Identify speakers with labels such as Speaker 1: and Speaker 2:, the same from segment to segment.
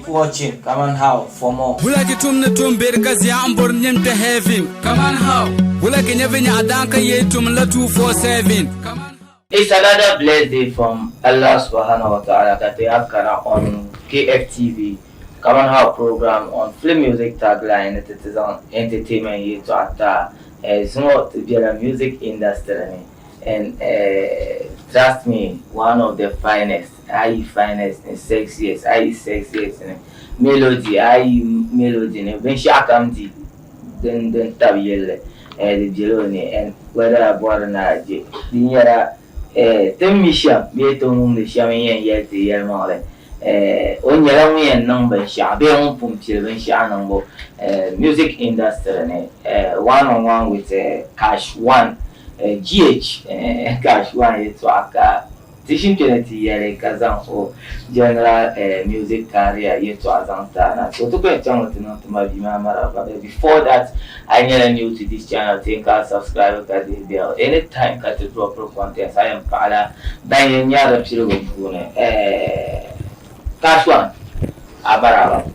Speaker 1: Keep watching Kaman How for more.
Speaker 2: Wula ki tum ni tum beri ka zia n bori nim kpe heaven? Kaman how? Wula ki nya vinyɛɣu daan ka yee tum la 247? Kaman how?
Speaker 1: It's another blessed day from Allah subhanahu wa ta'ala ka ti kana on KFTV Kaman How program on Film Music Tagline ni ti ti zaŋ entertainment yɛltɔɣa ti a. Eh, zuŋɔ ti bela music industry ni and eh, trust me, one of the finest, a yi finest ni sexiest, a yi sexiest ni melody, a yi melody ni binshɛɣu kam di din din tabi yɛlli eh, di bela o ni and whether a bɔri ni a je di nyɛla eh, ti ni mi shɛm bee ti ni wumdi shɛm n-yɛn yɛli ti yɛlimaŋli eh, o nyɛla ŋun yɛn niŋ binshɛɣu bee ŋun pun pili binshɛɣu niŋbu eh, music industry ni eh, one on one with eh, Cash One eh, GH eh, Cash One yɛltɔɣa ka ti ʒini kpe ni ti yɛli ka zaŋ o general eh, music career yɛltɔɣa zaŋ ti a na. So ti ku yɛn chaŋmi ti niŋ ti ma bia maa maraba but before that a yi nyɛla new to this channel ti yɛn ka a subscribe ka dihi bell anytime ka ti dropiri contents a yɛn paɣila ban yɛn nyari di piligu puuni eh, Cash One a maraba.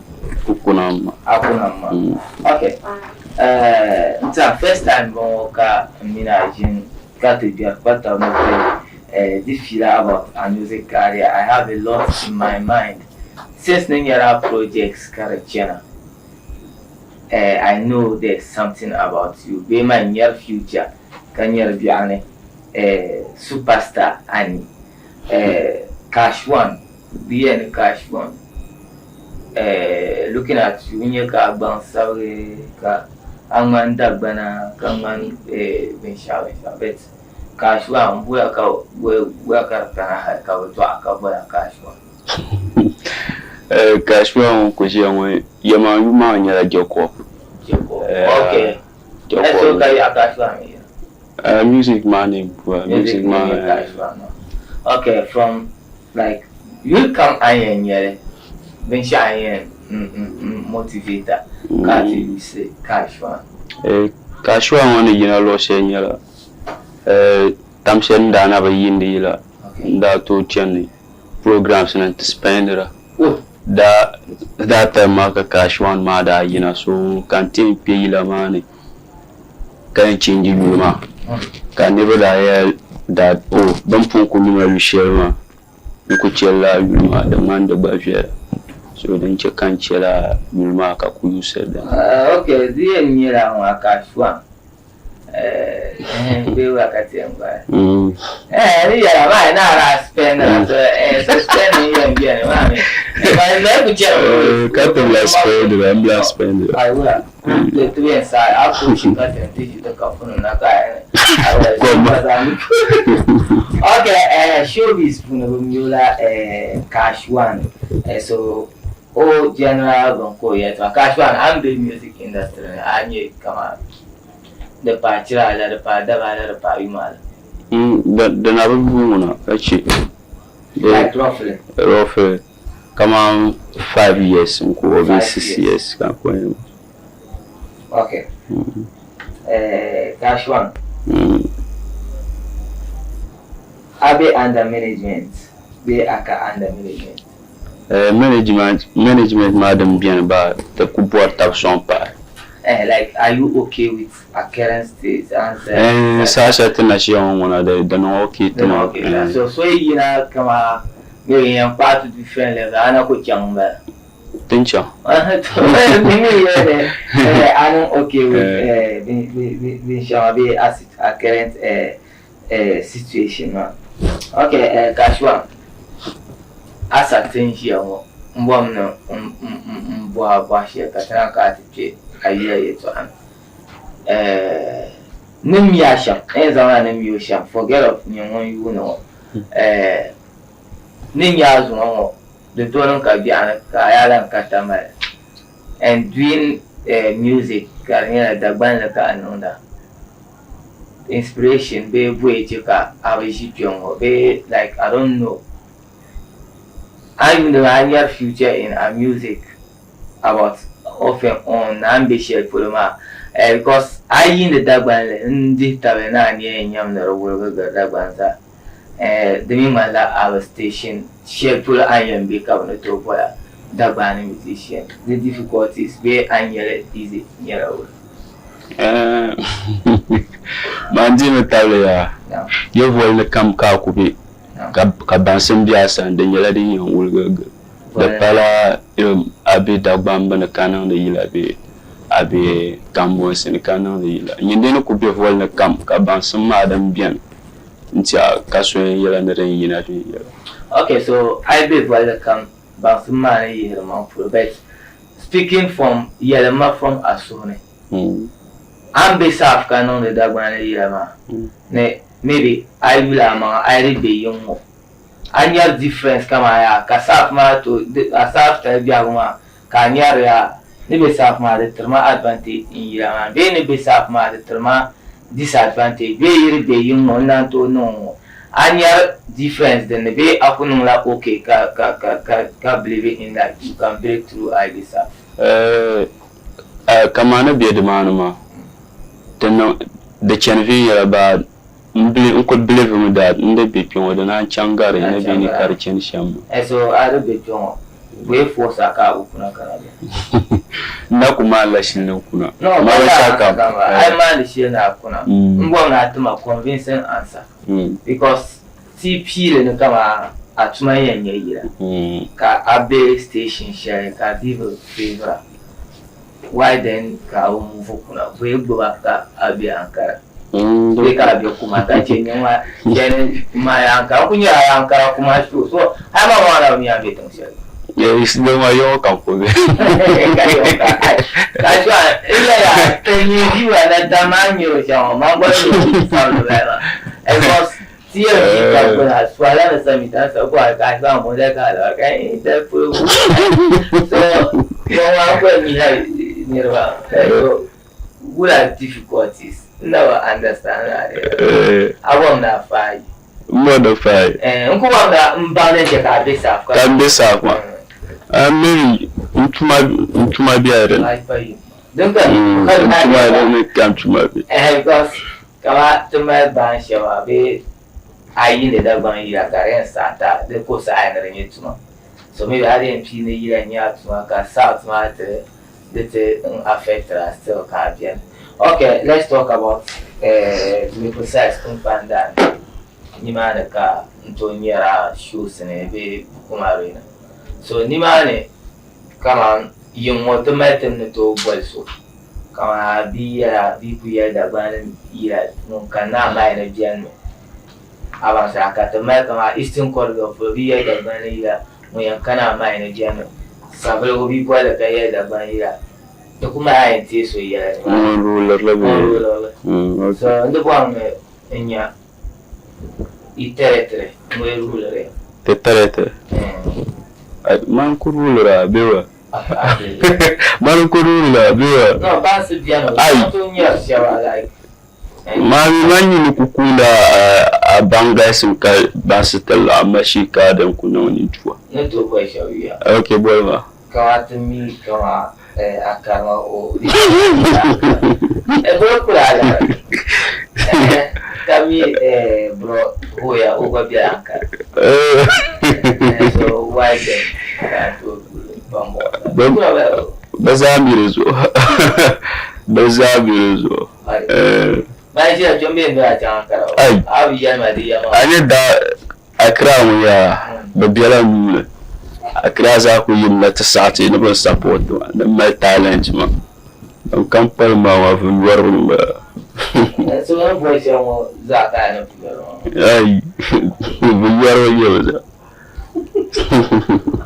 Speaker 3: Kuna ma.
Speaker 1: A kuna ma. Okay. Eh, n tiɛha first time bɔŋɔ ka n mini a ʒini ka ti gbɛri kpa tab ni ti eh, di fiila about a music career. I have a lot in my mind since ni nyɛla projects ka di chana. Eh, I know there's something about you. Bee man nyari future ka nyari biɛɣuni eh, superstar ani. Eh, Cash One, di yɛli ni Cash One. Eh, looking at you, n nya ka a gbaŋ sabigi ka a ŋmani Dagbana ka ŋmani eh, binshɛɣu binshɛɣu but Cash One n boya ka boya ka di kana hali ka bɛ dɔɣi ka bola Cash One.
Speaker 3: Eh, Cash One ŋun ku ʒiya ŋɔ yɛma yuli maa nyɛla Jacob.
Speaker 1: Jacob,
Speaker 3: Eh,
Speaker 1: okay.
Speaker 3: Jacob.
Speaker 1: Eh, so ka yaɣa Cash One mi ya?
Speaker 3: Music maa ni bua,
Speaker 1: Music
Speaker 3: music maa
Speaker 1: ni Cash One maa. Okay, from like yuli kam a ni yɛn nyɛli binshɛɣu n yɛn motivate a ka a ti use Cash One.
Speaker 3: Eh, Cash One ŋɔ ni yina luɣ shɛli nyɛla eh, tam shɛli n daa na bi yiindi yila n daa tooi chani programs ni n-ti spendira. Daa that time maa ka Cash One maa daa yina so ka n ti yɛn kpe yila maa ni ka yɛn change yuli maa ka niriba daa yɛli that oh bɛ ni pun kuli mi ma yu shɛli maa n ku chɛ lala yuli maa di ŋmani di gba viɛla so din chɛ ka n chɛ lala yuli maa ka ku yuusiri dini.
Speaker 1: Ok di yɛn nyɛla ŋɔ Cash One bee wula ka ti yɛn gbaai ni yɛla maa ni a daa spend la so so spending yɛn beni maa mi ma ku chɛri
Speaker 3: Ka ti bila spend la n bila spend la.
Speaker 1: Ai wula ti ti yɛn saai a ku ʒi ka ti ti ʒi ti kapu nim na ka Okay, showbiz puuni bi mi o la Cash One so o general bin ka o yɛltɔɣa Cash One a ni be music industry ni a nyɛ kaman di paai chira la di paai daba la di paai yuma la.
Speaker 3: Di na bi yuui ŋuna ka chɛ.
Speaker 1: Like roughly?
Speaker 3: Roughly kaman 5 years n ku o bee 6 years ka n ku yɛn.
Speaker 1: Okay. Cash One. A be under management bee a ka under management?
Speaker 3: Management maa din beni ba ti ku bɔri tabi sɔŋ pahi.
Speaker 1: Like are you okay with a current state and
Speaker 3: Saha shɛli ti na ʒiya ŋɔ ŋuna di niŋ okay ti ma.
Speaker 1: So so yi yina kama maybe n yɛn kpaai to different level a na ku chaŋ m-bala?
Speaker 3: Tin chaŋ.
Speaker 1: Di mi yɛli ni a niŋ okay with binshɛŋa bee a current situation maa. Okay, Cash One, a sa ti ni ʒiya ŋɔ m bɔmi ni m bɔhi a bɔhi shɛli ka ti naan kana ti kpe a yila yɛltɔɣa ni. Ni mi a shɛm, n yɛn zaŋla ni mi o shɛm forget of nyini ŋun yuuni ŋɔ. Ni nya a zuŋɔ ŋɔ di tooi niŋ ka biɛɣuni ka a yaa lan ka tamali and doing music ka di nyɛla Dagbanli ka a niŋda. Inspiration bee bɔyi chɛ ka a bi ʒi kpe ŋɔ bee like I don't know. A yuuni maa a nyari future in a music about off and on a ni be shɛli polo maa because a yi yiindi Dagbanli n dihi tabili ni a ni yɛn nyam ni di wuligi gili Dagbani zaa. Di mi ŋmanila a bi station shɛli polo a ni yɛn be ka bɛ ni tooi boli a. Dagbani musician, di difficulties bee a ni nyɛli easy nyɛla wula?
Speaker 3: Man dihimi tabili yaa, yi voli ni kam ka a ku be ka baŋsim be a sani, di nyɛla din yɛn wuligi gili. Di pala a be Dagbamba ni ka niŋdi yila bee a be Kambonsi ni ka niŋdi yila. Nyin di ni ku be voli ni kam ka baŋsim maa din beni n-ti a ka so yɛn yɛla ni din yina viɛnyɛla.
Speaker 1: Ok so a yi be voli ni kam baŋsim maa ni yihiri maŋ polo but speaking from yɛlimma from a suhu ni a ni be South ka niŋdi Dagbani yila maa ni maybe a yi yuli a maŋa a yi di be yiŋ ŋɔ a nyari difference kaman yaa ka South maa to a South tali biɛhigu maa ka a nyari yaa ni be South maa di tiri ma advantage n yila maa ni bee ni be South maa di tiri ma disadvantage bee yi di be yiŋ ŋɔ n lan tooi niŋ ŋɔ a nyari difference din ni bee a ku niŋla ok ka ka ka ka ka believe in that you can break through a yi be South.
Speaker 3: Eh, kaman ni be dimaani maa di niŋ di chani viɛnyɛla baa N bili n kuli believe mi that n di be kpe ŋɔ di naan chaŋ gari ni bɛ ni ka di chani shɛm maa.
Speaker 1: Eh so a di be kpe ŋɔ bee force a ka a bi kuna kana bɛ?
Speaker 3: N na ku maani la shili ni n kuna.
Speaker 1: No,
Speaker 3: Ma
Speaker 1: ka
Speaker 3: binshɛɣu kam.
Speaker 1: A yi maani shili ni a kuna, n bɔri ni a ti ma convincing answer because ti piili ni kaman a tuma yɛn nyɛ yila ka a be station shɛli ka di bi favour a, why then ka a bi move kuna? Bee gbuba ka a be Ankara? Bee ka a be kuma ka chɛ nɛma shɛli ma Ankara? N ku nyɛla Ankara kuma show so hali ma maa na bi mi a ni be tiŋ shɛli.
Speaker 3: Dama yɔɣu ka n ku be.
Speaker 1: Ka yɔɣu ka ai ka shɔ n yɛla ti nyɛ viewer na dama a ni nyɛro shɛm ŋɔ man gba mi sabili bala maa because ti yɛn ʒi ka gbuna suhila ni samita n sa bɔhiri ka a shɔ ŋun ka a ka n da polo so ŋɔ maa gba nyɛla niriba so wula difficulties n na bi understand a bɔmi ni a faai.
Speaker 3: N bɔri ni faai.
Speaker 1: N ku bɔri ni n baŋ din chɛ ka a be saaf
Speaker 3: ka. Ka n be saaf maa. Maybe n tuma n tuma bela din ni.
Speaker 1: Din ka
Speaker 3: n tuma din ni ka n tuma be.
Speaker 1: Because Kaman ti mali baan shɛba bee a yiindi Dagbaŋ yila ka di yɛn saɣi ti a di ko saɣiya ni di nyɛ tuma. So maybe a di yɛn pii ni yila n-nyɛ a tuma ka South maa ti di ti n affect a still ka a beni. Ok, let's talk about to be precise Kpunkpan Daa nimaani ka n tooi nyɛri a shows ni bee Bukum Arena. So nimaani kaman yiŋ ŋɔ ti mali ti ni tooi boli so. Kaman a bi yɛra bɛ ku yɛli Dagbani yila ŋun kanna a maaya ni bɛni mi. A baŋ saha ka ti mali kaman Eastern Corridor polo bɛ yɛli Dagbani yila ŋun yɛn kana a maaya ni bɛni mi. Sabiligu bi bolli ka yɛli Dagbani yila di ku mali a yɛn teei so yɛla ni maa.
Speaker 3: Ŋun ruuliri li
Speaker 1: bee? Ŋun ruuliri li. So n di bɔrimi n nya yi territory ŋun ruuliri ya.
Speaker 3: Ti territory? Man ku ruuliri a bee wa? Mani ku ruulila bee wa?
Speaker 1: No, baansi beni o
Speaker 3: Ai.
Speaker 1: to nyɛri shɛba like.
Speaker 3: Maa mi man nini ku kuunda a baŋ galisim ka baansi ti laɣim ma shii ka din ku niŋ nintua.
Speaker 1: Ni tooi boli shɛba yuya.
Speaker 3: Ok, boli ma.
Speaker 1: Kaman ti mi kaman a karima o bro kuli a lari ka mi bro hooya o gba bela Ankara. So why then ka a tooi
Speaker 3: Bɛ zaa mi di zuɣu. Bɛ zaa mi di zuɣu. Ai! A ni daa Accra ŋɔ yaa, bɛ bela nuu ni. Accra zaa kuli yimina ti saɣi ti ni bɛ ni support ma, ni m mali talent maa. Ban kam kpalim maa maa vunyɔriba m-bala. Ai! Vunyɔriba n-nyɛ bɛ zaa.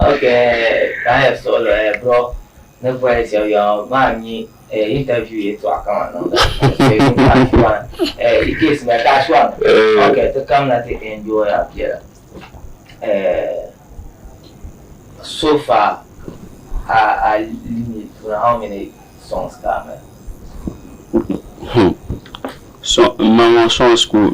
Speaker 1: Okay, ka n yɛn suɣili eh, bro ni boli shɛba ya ŋɔ maa n-nyɛ eh, interview yɛltɔɣa ka man niŋda eh, i case maa ka a sɔŋ okay, ti kamina ti enjoy a biɛla eh, so far a a limit puuni how many songs ka a mali?
Speaker 3: So, m maŋ songs ku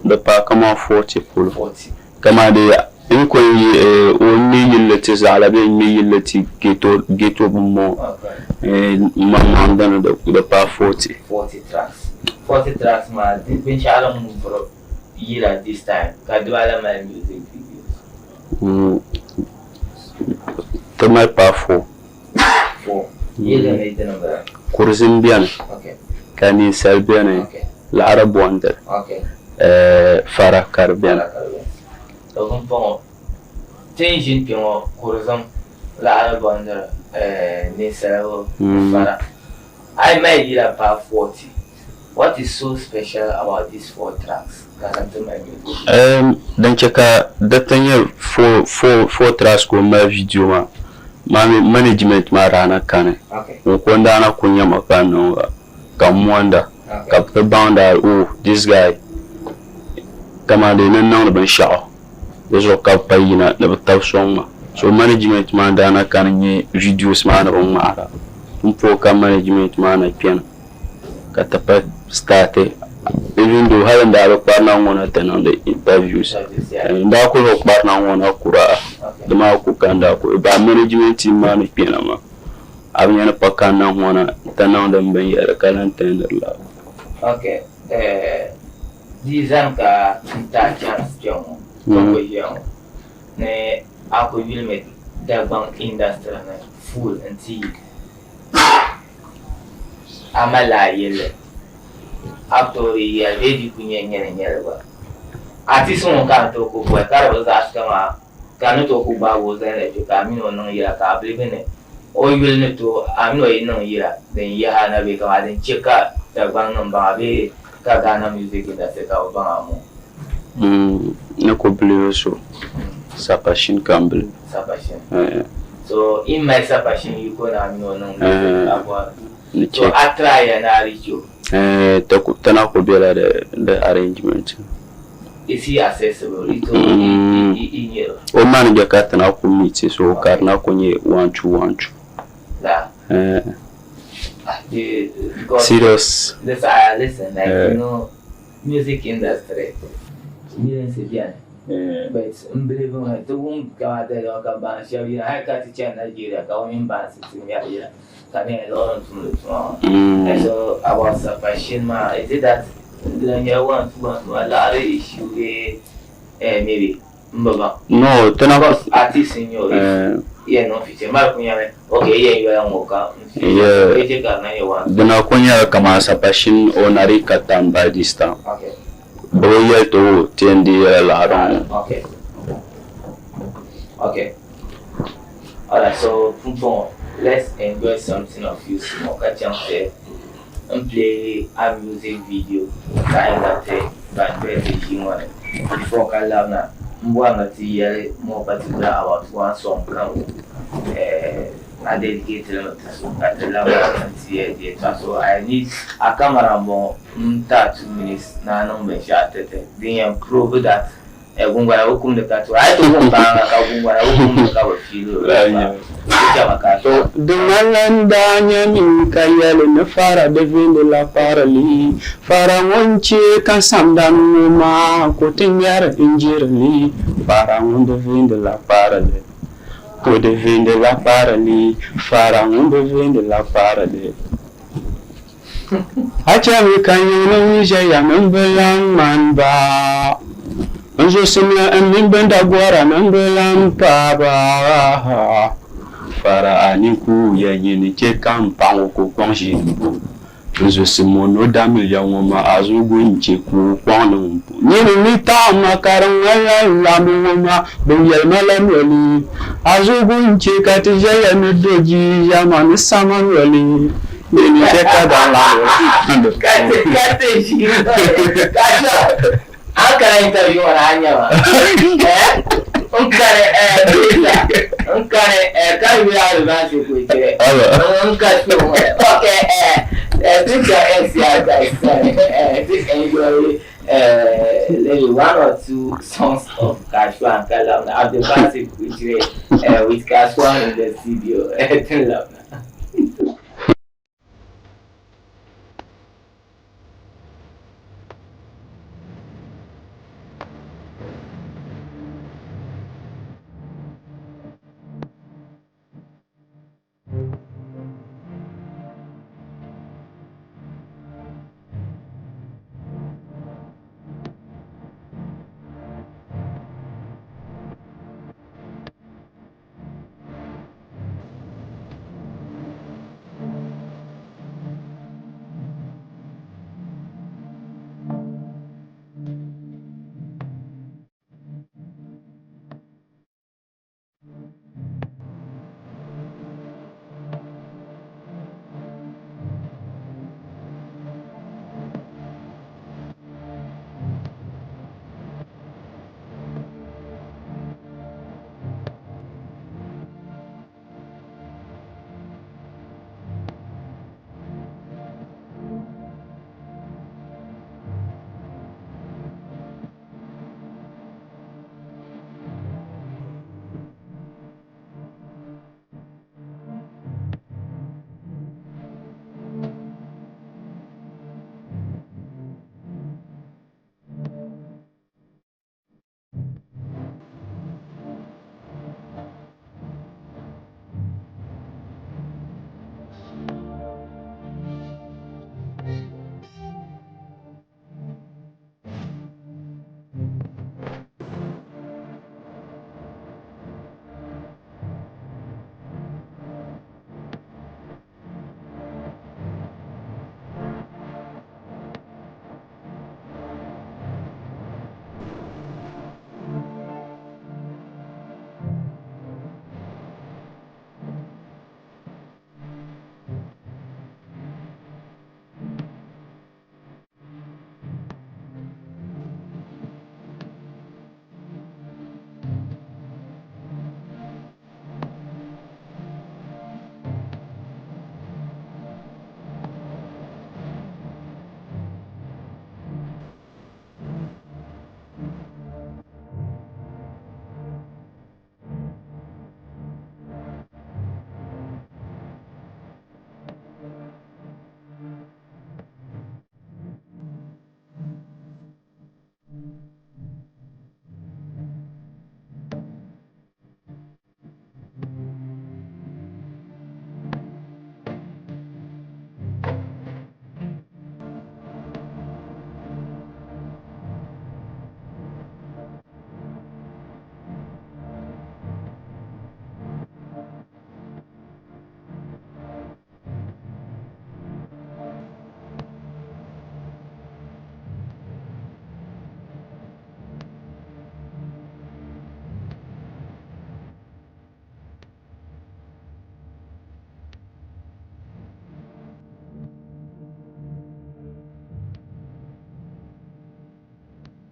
Speaker 3: di paai kaman 40 polo.
Speaker 1: 40.
Speaker 3: Kaman di n ko n yi o ŋme yilli ti zaɣila bee n ŋme yilli ti ghetto bummo m maŋmaŋ dini di paai 40.
Speaker 1: 40 tracks. 40 tracks maa di binshɛɣu din ŋubiri yila this time ka di baa lahi mali music videos.
Speaker 3: Ti mali paai four.
Speaker 1: Four. Yili ni dini m-bala?
Speaker 3: Kurizim beni,
Speaker 1: Okay.
Speaker 3: ka ninsal beni,
Speaker 1: Okay.
Speaker 3: laɣiri bɔndiri,
Speaker 1: Okay.
Speaker 3: fara ka di beni.
Speaker 1: Fara ka di beni. To pumpɔŋɔ ti ni ʒini kpe ŋɔ kurizim, laɣiri bɔndiri, ninsaligu ni fara. A yi mali yila paai 40, what is so special about these four tracks ka zaŋ ti mali music?
Speaker 3: Din che ka di ti nyɛ four tracks ka o mali video maa, maa mi management maa daa na kani. Ŋun ko n-daa na kuli nya ma ka n niŋ ba ka m monda ka bɛ ti baŋ daa oh this guy kamani dee ni niŋdi binshɛɣu di zuɣu ka bɛ pa yina ni bɛ tabi sɔŋ ma. So management maa n-daa na kani n-nyɛ videos maa ni bɛ ŋmahira. Pumpɔŋɔ ka management maa na kpɛna ka ti pa start even though hali n daa bi kparina ŋɔ na ti niŋdi interviews n daa kuli bi kparina ŋɔ na kura di maa ku ka n daa kuli ba management team maa ni kpɛna maa a bi nya ni pa kanna ŋɔ na ti niŋdi n binyɛra ka lahi tɛndiri lala.
Speaker 1: Okay, di zani ka n ti a chance kpɛŋɔ ka o ʒiya ŋɔ ni a kuli yulimi Dagbaŋ industry ni full n-ti yi a malila a yilli a bi tooi di yɛli bee di ku nyɛ nyɛli nyɛli gba. Artist ŋun ka ni tooi ku boli ka di bi zaɣisi kaman ka ni tooi ku gbaagi o zali ni kpe ka a mini o niŋ yila ka a believe ni o yuli ni tooi a mini o yi niŋ yila din yahi a na bee kaman din che ka Dagbaŋ nim baŋ a bee ka Ghana music industry ka bɛ baŋ a moo.
Speaker 3: N ni ku believe so, sapashin ka n believe.
Speaker 1: Sapashin. So in mali sapashin yiko ni a mini o niŋ music a bɔri.
Speaker 3: Ni
Speaker 1: So
Speaker 3: che.
Speaker 1: a try ya ni a reach o.
Speaker 3: Ti na ku bela di arrangement ni.
Speaker 1: Is he accessible? I tooi i nyɛri o?
Speaker 3: O manager ka ti na ku meet so ka di na ku nyɛ one two one two.
Speaker 1: La. Because
Speaker 3: Serious.
Speaker 1: This I listen like you know music industry milinsi beni but n believe mi ti wum kamata ka ban shɛba yina hali ka ti chani Nigeria ka bɛ mini bansi ti ŋmɛri yila ka bɛ yɛn liɣiri n tumdi tuma maa and so about sapashin maa is it that di lan nyɛla one two one two maa liɣiri issue bee maybe m bi baŋ.
Speaker 3: No, ti na
Speaker 1: Because artist n nyɛ o yɛn niŋ feature mali ku nyɛmi okay yɛn yola ŋɔ ka n
Speaker 3: Yeah.
Speaker 1: feature ka di na nyɛ one two.
Speaker 3: Di na ku nyɛla kamani sapashin o na di ka tam by this time.
Speaker 1: Okay.
Speaker 3: Bɛ bi yɛli ti o ti yɛn deei yɛla laɣiri ŋɔ.
Speaker 1: Okay. Okay. Alright, so pumpɔŋɔ let's enjoy something of you small ka chaŋ ti n play a music video ka a yɛn ti ban doli ti ʒii ŋɔ ni before ka labina n bɔri ni ti yɛli more particular about one song kam a dedicate li mi ti so ka ti labina n ti yɛli di yɛltɔɣa so I need a camera n bɔŋɔ n ti a 2 minutes ni a niŋ binshɛɣu ti ti din yɛn prove that Gungona bi kumdi ka tura. A yi ti wum baŋa ka gungona bi kumdi ka bi fiili o di chɛmi ka
Speaker 3: To di ŋmanila n daa nya mi ka yɛli ni fara di viindi la parili. Fara ŋɔ n-chɛ ka samdani ŋɔ maa ku ti ŋmɛri n-jiri li. Fara ŋun bi viindi la parili. Ku di viindi la parili. Fara ŋun bi viindi la parili. A chɛmi ka yiŋnim ʒiɛya mini bɛ lan ŋmani ba. N zuɣusimya m mini bɛn dagɔra mini bɛ lan paai ba. Fara a nini kuuya nyini chɛ ka m paɣ ŋɔ ka o kɔŋ ʒinibu. N zuɣusim o ni o daamiliya ŋɔ maa a zuɣugu n-chɛ ka o kɔŋ ni ŋun po. Nyini mi taɣi ma ka di ŋmanila n laamba ŋɔ maa bɛ yɛli ma la noli. A zuɣugu n-chɛ ka ti ʒiɛya ni doji ʒiɛma ni sama noli. Nyini chɛ ka daŋ laamba
Speaker 1: Ka ti ka ti ʒi ka sha a kana interview ŋɔ ni a nya ma eh n kani eh visa n kani eh ka yuli advance ku chɛ n ka show ŋɔ ni okay eh eh picture x ya guys sani eh just enjoy eh maybe one or two songs of Kashwan Kalamna Abdulbasir Kuchire eh with Kashwan in the studio eh tin labna.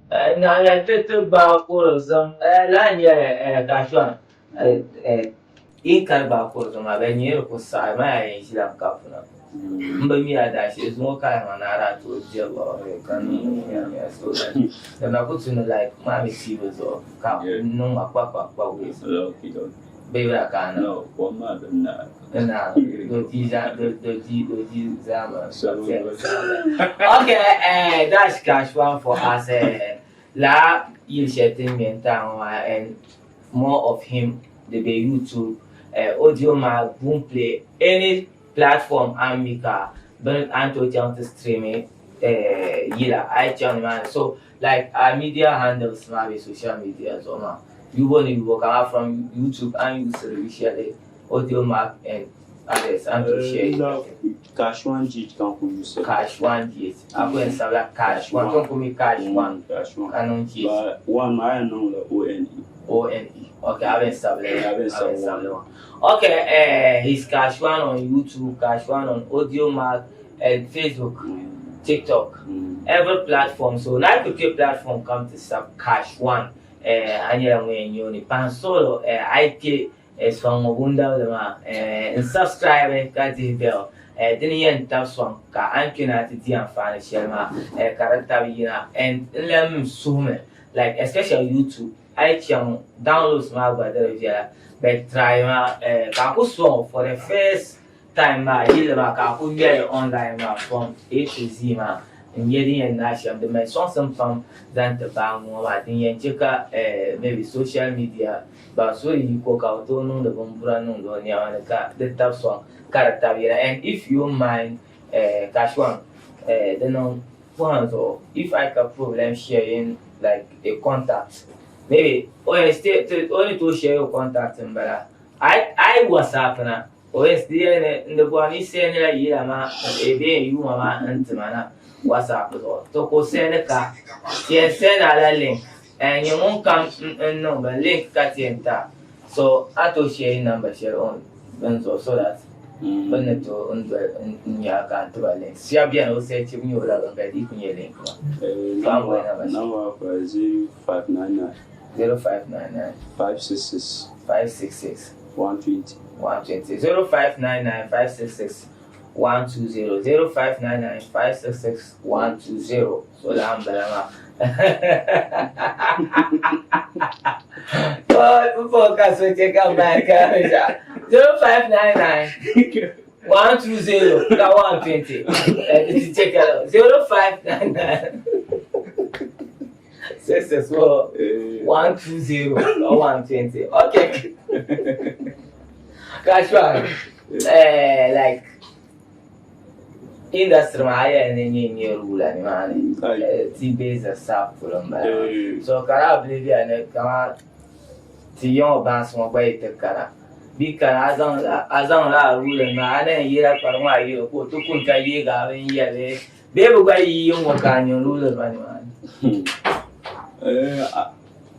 Speaker 1: Na ti ti gbaai kurizim lala n-nyɛ Kashuan yi kari gbaai kurizim maa bɛ nyɛ di ku saɣi maa yaa yɛn ʒila n-kabina m bi mi a daashee zuŋɔ ka a niŋ ni a daa tooi diri liɣiri ka niŋ so that di na ku tu ni like maa mi TV zuɣu ka niŋ ma kpa kpa kpa ways bee bɛ ka a niŋ Okay, that's cash one for us. La yili shɛli ti ni ŋmɛ n-taai ŋɔ maa and more of him di be YouTube, Audiomack, Boomplay, any platform a ni mi ka bini a ni tooi chaŋ ti streami yila a yi chaŋ nimaani. So like our media handles maa be social media zuɣu maa yubo ni yubo kaman from YouTube a ni yuusiri yu shɛli Audiomack and others a ni tooi share.
Speaker 3: Cash One GH ka n ku yuusiri.
Speaker 1: Cash One GH a ku yɛn sabila Cash One to n ku mi Cash One
Speaker 3: Cash One
Speaker 1: ka niŋ GH.
Speaker 3: But one maa a yɛn niŋla O N E.
Speaker 1: O N E okay a bɛn sabila
Speaker 3: A bɛn sabi one.
Speaker 1: One. Okay he's Cash One on YouTube, Cash One on Audiomack and Facebook, TikTok, every platform. So na ku kpe platform kam ti sab Cash One a nyɛla ŋun yɛn nya o ni pahi solo a yi kpe sɔŋ ŋɔ bundabili maa n subscribe ka dihi bell dini yɛn tabi sɔŋ ka a ni kpe na ti di anfaani shɛli maa ka di tabi yina and n lahi mi suhimi like especially YouTube a yi chaŋ downloads maa gba di di viɛla but try maa ka a ku sɔŋ for the first time maa yilli maa ka a ku ŋmɛli online maa from A to Z maa n-nyɛ din yɛn naai shɛm. Di mali sɔŋsim pam zaŋ ti baa ŋɔ maa din yɛn che ka maybe social media ban so di yiko ka bɛ tooi niŋdi binbura niŋdi o nɛma ni ka di tabi sɔŋ ka di tabi yɛla and if you mind Kashuan di niŋ pɔhim zuɣu if I ka problem sharing like a contact maybe o ni tooi share your contact m-bala a yi WhatsApp na O yɛn ti yɛli ni n di bɔri ni yi sɛndila yila maa bee n yuuma maa n-ti ma na WhatsApp zuɣu. To ka o sɛndi ka ti yɛn sɛndi a la link n nyɛ ŋun kam n niŋ bini link ka ti yɛn ti a. So a tooi share number shɛli on bini zuɣu so that bɛ ni tooi n doli n nya a ka n ti ba link. Shɛba beni o search bi nya o la bini ka di yi ku nyɛ link maa. So a ni bɔri number shɛli.
Speaker 3: Number maa kpala 0599.
Speaker 1: 0599.
Speaker 3: 566.
Speaker 1: 566.
Speaker 3: 120.
Speaker 1: 120 0599 566 120 0599 566 120 so la n bala maa oh ka so che ka bai ka 0599 120 ka 120 eh ti che ka 0599 6 6 4 1 2 0 or 1 20 okay Kashuan eh like industry maa a yɛli ni nyɛ nyɛ rula ni maa ni ti be the south polo n bala so ka daa bili bɛ ni kama ti yiŋɔ baansi ŋɔ gba yi ti kana bi kana a zaŋla a rula maa a na yɛn yɛla kpari ŋɔ a yɛli ka o ti kuni ka yeegi a binyɛri Bee bɛ gba yi yi ŋ-ŋɔ ka a niŋ luɣili ba nimaani?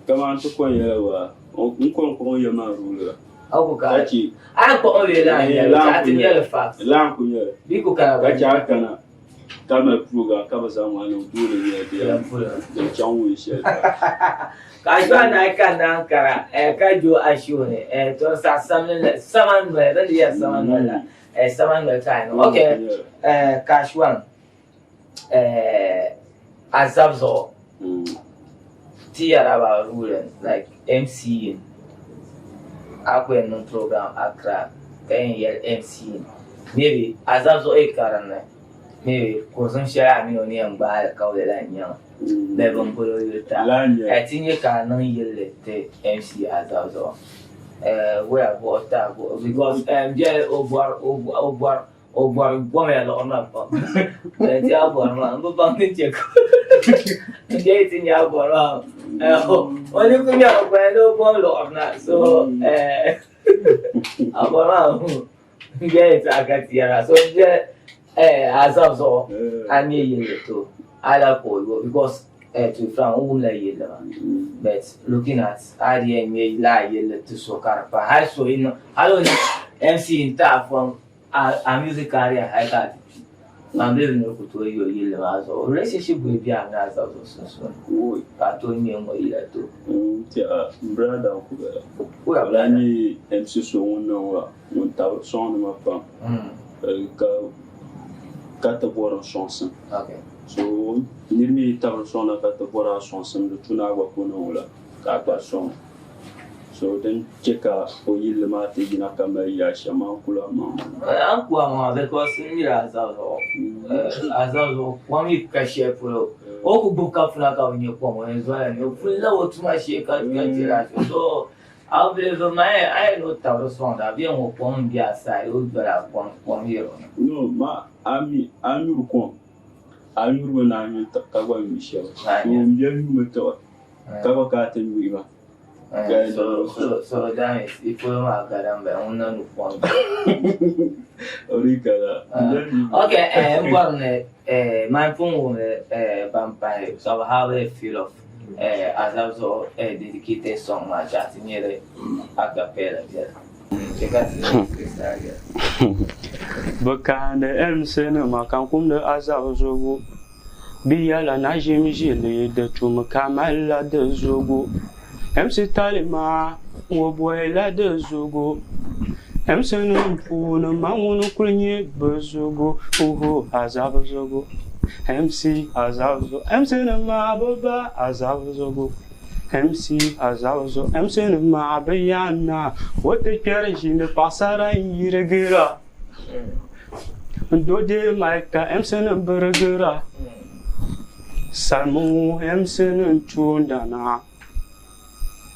Speaker 3: Kaman ti kɔŋ yɛla waa, n kɔŋ kɔŋ ya maa ruulira.
Speaker 1: A ku ka a ni kpuɣi bee laa n-nyɛ li, ka a ti nyɛ li facts.
Speaker 3: Laa n-ku nyɛ li.
Speaker 1: Bɛ ku kana
Speaker 3: gba. Ka chɛ a kana ka mali program ka bɛ zaŋ ŋɔ niŋ doole nyɛla di yɛn din chaŋ wun shɛli.
Speaker 1: Ka a shɔhi naai kanna Ankara ka jo a show ni to n saɣi samli la sama noli bɛ ni yɛri sama noli la Sama noli ka a niŋ. Ok, cash one a zab zuɣu ti yɛra about ruling like MCing a ku yɛn niŋ program Accra ka yɛn yɛli MCing maybe a zab zuɣu yi karim ni maybe kurizim shɛli a mini o ni yɛn gbaai alikauli la n-nyɛ ŋa bee bin boli o yuli ti a ti nya ka a niŋ yilli ti MC a zab zuɣu. Waya buɣi taa because biɛli o bɔri o bɔri o bɔri gomya liɣiri maa pam ti a bɔri maa n bi baŋ ni chɛ ka n dee ti nya a bɔri maa o ni ku nyɛri gbaya ni o bom liɣiri na so a bɔri maa n biɛli ti a ka ti yɛra so n biɛli a zab zuɣu a nyɛ yilli to a la ka o yo because to be frank n wumla yilli maa but looking at a di yɛn ŋmɛ laa yilli ti so ka di pa hali so yi niŋ hali o ni MC n ti a from a music career hali ka a ti kpi. Man bɛ ni ku tooi yo yilli maa zuɣu. Relationship bɛ bɛ a mini a zab zuɣu sunsuuni ka a tooi ŋmɛ ŋɔ yila to.
Speaker 3: Tiɛha n brother n ku bala. O lahi nyɛ MC so ŋun niŋ wa ŋun tabiri sɔŋdi ma pam ka ti bɔri n sɔŋsim. So niri mi yi tabiri sɔŋda ka ti bɔri a sɔŋsim di tu ni a gba ku niŋ o la ka a gba sɔŋ. So din che ka o yilli maa ti yina ka mali yaa shɛm maa n kuli amaŋ.
Speaker 1: An ku amaŋ because n miri a zab zuɣu a zab zuɣu kom yi ka shɛli polo o ku gbubi kafuna ka bi nya kom o yɛn zola ni o puli la o tuma shee ka chɛri a so a bi believe ma a yɛn ni o tabiri sɔŋda a bɛ ŋɔ kom n bɛ a side o dola kom kom yɛri o na.
Speaker 3: No ma a mi a nyuri kom a nyurimi ni a nyu tiɣi ka gba nyu shɛba so n bɛ nyumi tiɣi ka gba ka a ti nyuhi ba.
Speaker 1: So so that means i polo maa ka din bala ŋun na nyu kom.
Speaker 3: O di ka la.
Speaker 1: Okay, n bɔri ni man pun wumli ban pahi ka bi have a feel of Azab zuɣu dedicated song maa ka ti nyɛ li a cappella biɛla. Chɛ ka ti nyɛ freestyle biɛla.
Speaker 3: Bɛ kaandi MC nima ka n kumdi Azab zuɣu. Bɛ yɛla na ʒim ʒili di tumi ka malila di zuɣu. MC Talima ŋɔ bɔhila di zuɣu. MC nim puuni ma ŋuni kuli nyɛ bɛ zuɣu. Uhu Azab zuɣu. MC Azab zuɣu. MC nim maa bɛ ba Azab zuɣu. MC Azab zuɣu. MC nim maa bɛ yaana o ti kpɛri ʒini paɣasara n yirigira. N do deei mic ka MC nim birigira. Salmu MC nim tuundana.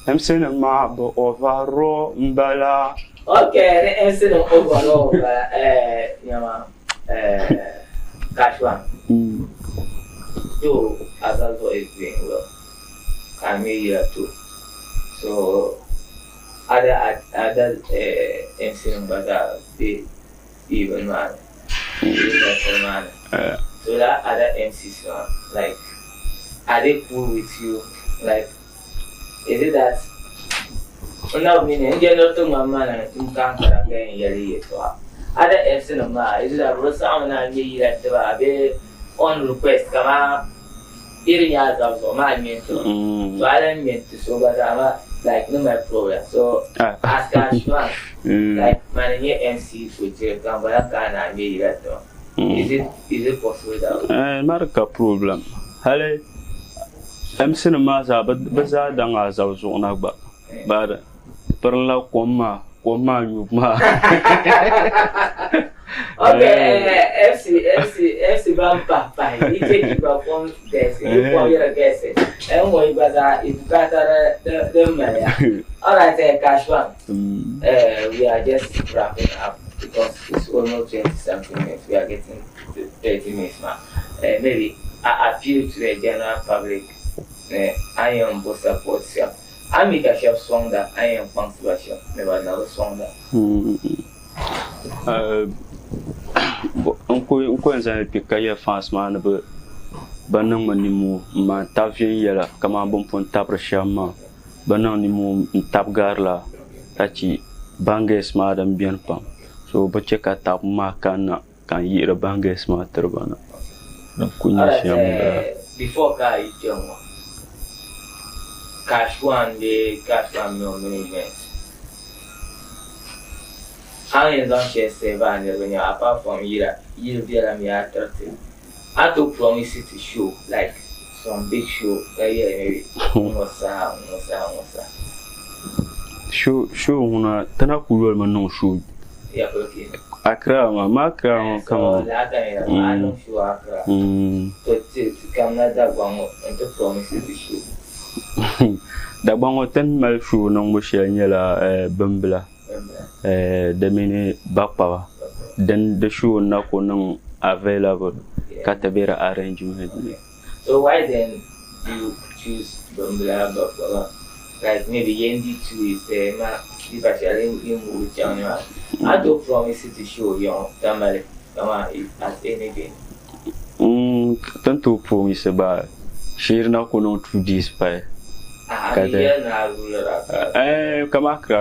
Speaker 3: MC nim maa bɛ overall n bala.
Speaker 1: Okay, ni MC nim overall n bala nyama Cash One. So Azab zuɣu is doing well. Ka a mi yila to. So other other MC nim gba zaa be even maa ni. Industry maa ni. So that other MCs maa, like are they cool with you? Like is it that n na bi mi ni n je ni ti ŋmani ma ni n kankara ka yɛn yɛli yɛltɔɣa. Other MC nim maa, is it that bɛ saɣimi ni a ŋmɛ yila tiba bee on request kaman iri nyɛ a zab zuɣu maa ŋmɛ n-ti ba. So a lan ŋmɛ n-ti so gba zaa maa like ni mali problem. So as Cash One, like mani n-nyɛ MC Ojiri ka n gba lahi kana ni a ŋmɛ yila ti ma. Is it possible that way?
Speaker 3: Mari ka problem. Hali MC nim maa zaa bɛ zaa daŋ a zab zuɣu na gba. But pirinla kom maa kom maa nyubu maa.
Speaker 1: Okay, MC MC MC ban pahi pahi yi chɛ ki gba kom gɛsi yi kom yɛra gɛsi n ŋɔ yi gba zaa yi bukaata din maliya. Alright, Cash One, we are just wrapping up because it's almost 20 something minutes. We are getting to 30 minutes now. Maybe I appeal to the general public. A yɛn bo support shɛm. A mi ka shɛba sɔŋda a yɛn kpaŋsi ba shɛm ni ba na bi sɔŋda.
Speaker 3: N ku yɛn zaŋ kpɛ ka yɛ fans maa ni bi niŋmi nimoo n maan tabi viɛnyɛla kamani bin pun tabiri shɛm maa bi niŋ nimoo n tabi garila ka chɛ bangers maa din biɛni pam so bi chɛ ka tabi maa kanna ka n yihiri bangers maa tiriba na din ku nyɛ shɛm n bala.
Speaker 1: Before ka a yi kpɛ ŋɔ Cash One bee Cash One mini o management a ni yɛn zaŋ shɛli serve a niriba nya apart from yila yili biɛla mi a tiriti a to promise to show like some big show ka yɛli maybe ŋɔ saha ŋɔ saha ŋɔ saha.
Speaker 3: Show ŋuna ti na ku yolimi niŋ show.
Speaker 1: Yeah, okay.
Speaker 3: Accra maa ma Accra ŋɔ
Speaker 1: So laa ka yɛra maa a niŋ show Accra. So ti kamina Dagbaŋ ŋɔ n ti promise to show.
Speaker 3: Dagbaŋ ŋɔ ti ni mali show niŋbu shɛli nyɛla Bimbila di mini Bakpaba din di show na ku niŋ available ka ti be di arrangement ni.
Speaker 1: So why then do you choose Bimbila, Bakpaba? Like maybe Yendi too is there ma di pa shɛli yi move chaŋ ni maa. A to promise to show yaŋ Tamale kama at any day.
Speaker 3: Tin tooi promise ba shee di na ku niŋ 2 days pahi.
Speaker 1: Ah,
Speaker 3: Ka
Speaker 1: a bi
Speaker 3: ti
Speaker 1: yɛli ni a rulera ka
Speaker 3: Eh, kama Accra.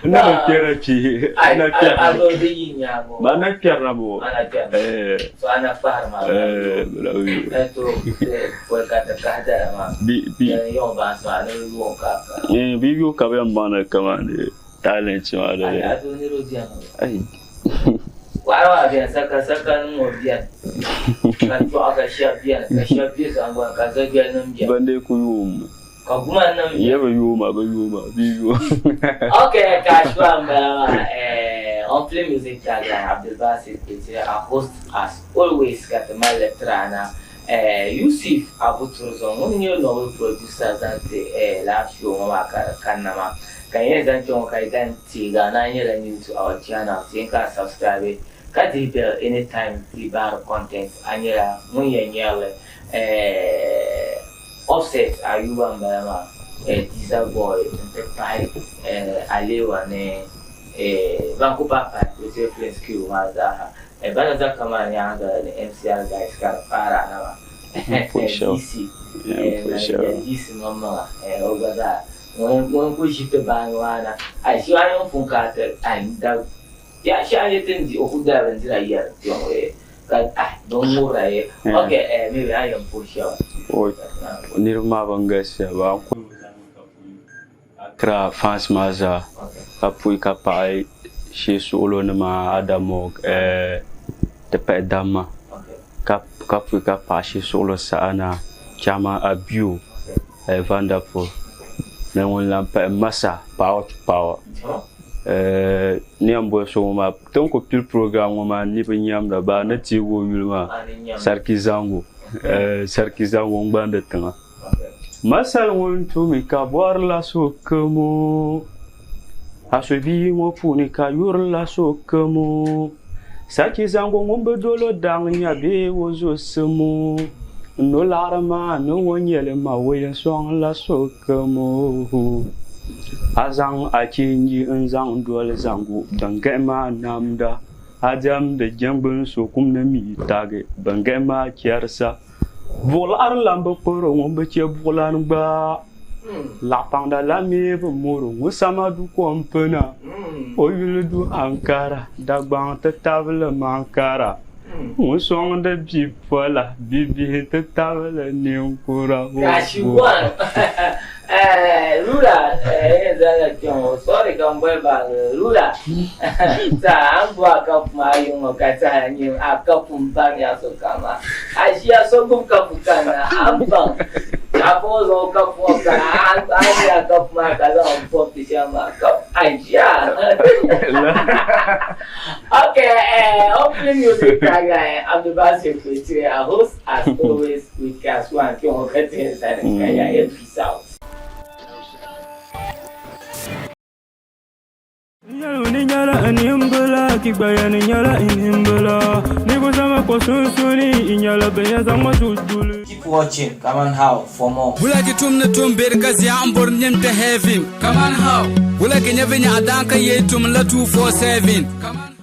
Speaker 3: N na bi kpɛrina kpi.
Speaker 1: Ai,
Speaker 3: N na
Speaker 1: a
Speaker 3: kpɛrina.
Speaker 1: zo di yi nyaango.
Speaker 3: Ma n na kpɛrina mo.
Speaker 1: A na kpɛrina.
Speaker 3: Eh.
Speaker 1: So a na kpahiri maa.
Speaker 3: Eh, bi lahi yo.
Speaker 1: Eh, to, eh, pɔi ka ti kahi dala maa.
Speaker 3: Bi, bi.
Speaker 1: Yɛn yɔŋ baansi maa ni di yoon ka a kara.
Speaker 3: Eh, bi yo ka bi yɛn baŋ ni kamani talent maa
Speaker 1: Ai,
Speaker 3: di.
Speaker 1: a zo niriba beni.
Speaker 3: Ai.
Speaker 1: Waɣila maa beni, saka sakanim ŋɔ beni. Ka tɔɣu ka shɛba beni, ka shɛba be zaŋgbani, ka zagbɛlinim beni.
Speaker 3: Ban dee ku yoom.
Speaker 1: Ka gumanim beni.
Speaker 3: Yɛ bi yooma, bi yooma, bi yoom.
Speaker 1: Okay, Kashwa m-bala maa. Eh, on Play Music Tagline, Abdulbasit Kpetire, a host as always ka ti mali li tiri a na. Eh, Yusuf Abu Turzon ŋun nyɛ novel producer zaŋ ti eh, laa show ŋɔ maa ka di kanna maa. Ka n yɛn zaŋ kpe ŋɔ ka yi dan teegi a na nyɛla new to our channel, ti yɛn ka a subscribe ka dihi bell anytime ti bahiri content a nyɛla ŋun yɛn nyari li. Eh, Offset Ayuba m-bala maa, eh, Disa Boy n-ti pahi eh, Alewa ni eh, ban ku pahi pahi Kpetire Films crew maa zaaha. Eh, bana za ka maa nyaaŋa ni MCR guys ka di paari a na maa.
Speaker 3: For sure.
Speaker 1: DC.
Speaker 3: Yeah,
Speaker 1: Eh,
Speaker 3: for
Speaker 1: manager
Speaker 3: sure.
Speaker 1: DC maŋmaŋa, eh, o gba zaa ŋun ŋun ku ʒi ti baani maa na. Ai, shi maa niŋ pun ka ti, ai, da, ya shi a yi ti n-di o ku dali bindira yɛri kpiɔŋ eh, ka, ai, bin ŋubira ye.
Speaker 3: Yeah.
Speaker 1: Okay, eh, maybe a yɛn puhi shɛba.
Speaker 3: O niriba maa ban galisiya ba. N kuli Accra fans maa zaa ka puhi ka paɣi shee suɣulo nima Adamog eh, ti pahi damma ka ka puhi ka paɣi shee suɣulo Sa'ana Chairman Abiu eh, Vanderpool ni ŋun lan pahi Masa Power to Power eh, ni yɛn boli so ŋɔ maa ti ni ku pili program ŋɔ maa ni bi nyamda ba ni teegi o yuli maa Sarki Zango eh, Sarki Zango n-gbandi tiŋa. Masal ŋun tumi ka bɔrila sokamo, a so bia ŋɔ puuni ka yurila sokamo. Sarki Zango ŋun bi dolo daŋ nya bee o zo simo, n no laɣiri maa ni ŋɔ nyɛli ma o yɛn sɔŋla sokamo. A zaŋ a chinji n-zaŋ doli Zango bɛn gahi maa namda, a diɛmdi jɛŋgbuni so kum ni mi taagi bɛn gahi maa chɛrisa. Buɣulaɣiri lan bi kpuri ŋun bi chɛ buɣulani gba. Laɣipaŋda la mi bi mɔri ŋun sama du kom pina. O yuli du Ankara, Dagbaŋ ti tabili Mankara. Ŋun sɔŋdi bipola, bibihi ti tabili ninkura.
Speaker 1: Kashi one. Eh, Rula, eh, zala kpɛŋɔ. Sorry ka n boli baagi. Rula. Ta, an bo a kapu maa yi ŋɔ ka tahi nyɛ a kapu m-baŋ ya so kam maa. A ʒiya so gbubi kapu kanna, a ni baŋ. A pa o zaŋ o kapu ŋɔ kana, a ni nya kapu maa ka zaŋ o pɔbi ti shɛm maa. Kapu, a ʒiya. Okay, opening music tagline, Abdulbasir Kpetire, our host as always with Kaswan Kpɛŋɔ ka ti yɛn sani ka ya yɛ peace out.
Speaker 4: Ni nyɛla nimbila, ki gba yɛn nyɛla nimbila. Ni ku zama ko sunsuuni, i nyɛla bɛ yɛn zaŋ ma du duli.
Speaker 1: Keep watching Kaman How for more.
Speaker 2: Wula ki tum ni tum beri ka zia n bori nyim te heaven. Kaman how? Wula ki nya vinya adan ka ye tum la 247. Kaman